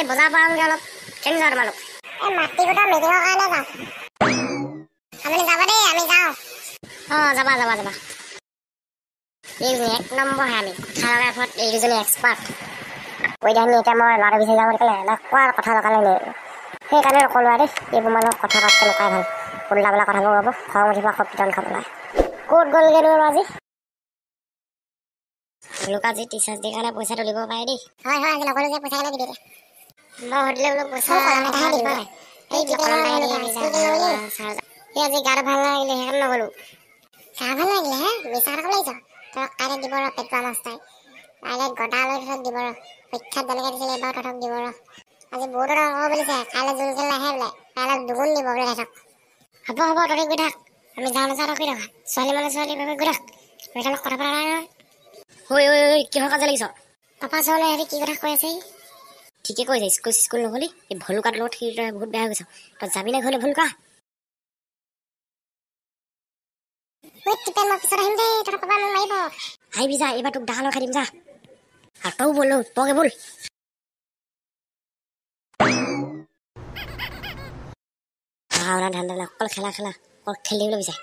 এই বজাৰৰ পৰা আহোঁগৈ অলপ। কেনে যাওঁ তোমালোক? এই মাটি গোটা মিটিঙৰ কাৰণে যাওঁ। আপুনি যাব দেই, আমি যাওঁ। অঁ, যাবা যাবা যাবা। এইজনী এক নম্বৰ হাৰামি, কথা লগাৰ ফলত এই দুজনী এক্সপাৰ্ট। কৈ দিয়া, এতিয়া মই ল'ৰাটো বিচাৰি যাওঁ বুলি ক'লে এনেকুৱা কথা লগালে নি, সেইকাৰণে নক'লো আৰু দেই। এইবোৰ মানুহক কথা পাতকৈ নকৰাই ভাল, উল্টা পোল্টা কথাবোৰ ক'ব, খং উঠিব, আকৌ পিটন খাব লাগে। ক'ত গ'লগৈ বাৰু আজি লোক? আজি টিচাৰ্ছ ডে কাৰণে পইচা তুলিব পাৰে দেই। হয় হয়, আজি নগ'লো যে, পইচা কেনে দিবি এতিয়া? মই সুধিলে বোলো পইচা কলম এটাহে দিব দিবি। এই কলম স্কুল এই আজি গাটো ভাল নালাগিলে, সেইকাৰণে নগ'লো। গা ভাল লাগিলে হে? মিছা কথা ক'ব লাগিছ তই। কাইলৈ দিব ৰ, পেটুৱা মাষ্টাৰে কাইলৈ গদা লৈ তহঁতক দিব ৰ। পৰীক্ষাত যেনেকৈ দিছিলে, এইবাৰ তহঁতক দিব ৰ। আজি বহুতৰ টকা বুলিছে, কাইলৈ যোনকেইটা নাহে বোলে কাইলৈ দুগুণ দিব বোলে তহঁতক। হ'ব হ'ব, তহঁতি গৈ থাক, আমি যাওঁ নাযাওঁ তই গৈ থাক। ছোৱালী মানুহ ছোৱালী ভাবে গৈ থাক, আমি তেওঁলোক কথা পতা নাই নহয়। ঐ ঐ ঐ, কিহৰ কাজিয়া লাগিছ? পাপা চোৱালে, সিহঁতি কি কথা কৈ আছে? ঠিকে কৈছে, স্কুল চিস্কুল নগ'লি এই ভলুকাটোৰ লগত থাকি তই বহুত বেয়া হৈ গৈছ। তই যাবি নে ঘৰলৈ ভলুকা? ঐ টিপেন, মই পিছত আহিম দেই, তহঁতৰ পাপা মোক মাৰিব। আহিবি যা, এইবাৰ তোক দা লগাই দিম যা। আৰু তয়ো ব'ল, তই ব'ল। পঢ়া শুনা ধান্দা নাই, অকল খেলা খেলা, অকল খেলি থাকিবলৈ বিচাৰে।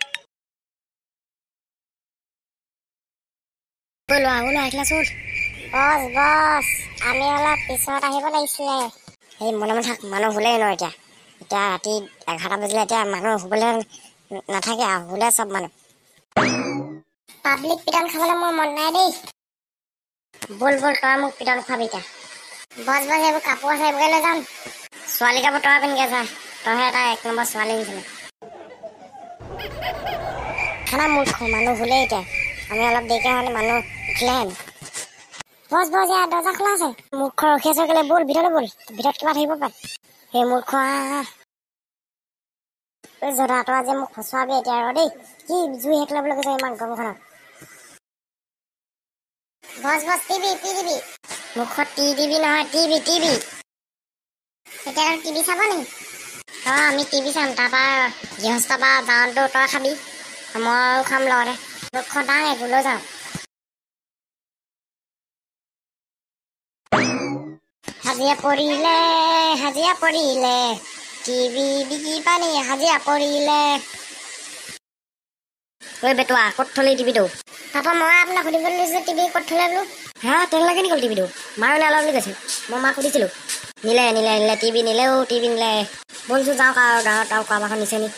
ঐ ল'ৰা, ঐ ল'ৰা, এইফালে চল। বছ বছ, আমি অলপ পিছত আহিব লাগিছিলে। এই মনে মনে থাক, মানুহ শুলেই ন এতিয়া। এতিয়া ৰাতি 11টা বাজিলে, এতিয়া মানুহ শুবলৈ নাথাকে আৰু, শুলে চব মানুহ। পাব্লিক পিটন খাবলৈ মোৰ মন নাই দেই। ব'ল ব'ল, তই মোক পিটন খুৱাবি এতিয়া। বছ বছ, এইবোৰ কাপোৰ আছে, এইবোৰকে লৈ যাম। ছোৱালী কাপোৰ তই পিন্ধিকে যা, তইহে এটা এক নম্বৰ ছোৱালী নিচিনা। খানা মূৰ্খ, মানুহ শুলেই এতিয়া, আমি অলপ দেৰিকৈ হ'লে মানুহ উঠিলেহেঁতেন। বছ বছ, ইয়াত দৰ্জা খোলা আছে। মূৰ্খ, ৰখি আছ কেলে? ব'ল ভিতৰলৈ ব'ল, ভিতৰত কিবা থাকিব পাৰে। সেই মূৰ্খ, আহ ঐ জদা, তই আজি মোক ফচুৱাবি এতিয়া আৰু দেই। কি জুই সেক ল'বলৈ গৈছ ইমান গৰমখনত? বছ বছ, টিভি টিভি। মুখত টি দিবি নহয়, টিভি টিভি। এতিয়া আৰু টিভি চাব নেকি? অঁ, আমি টিভি চাম, তাৰপৰা গৃহস্থ পৰা যাওঁতো তই খাবি, ময়ো খাম লগতে। মূৰ্খ, দাং একো লৈ যাওঁ। হাজিৰা পৰিলে, হাজিৰা পৰিলে, টিভি বিকি পানী হাজিৰা পৰিলে। ঐ বেটুৱা, ক'ত থলি টিভিটো? পাপা, মই আপোনাক সুধিবলৈ লৈছোঁ, টিভি ক'ত থলে বোলো। হা, তেনেকে নি গ'ল টিভিটো? মায়ে নিলে বুলি কৈছে, মই মাক সুধিছিলোঁ। নিলে নিলে নিলে, টিভি নিলেও, টিভি নিলে। ব'লচোন যাওঁ আৰু গাঁৱত আৰু কাৰোবাৰখন নিছে নি।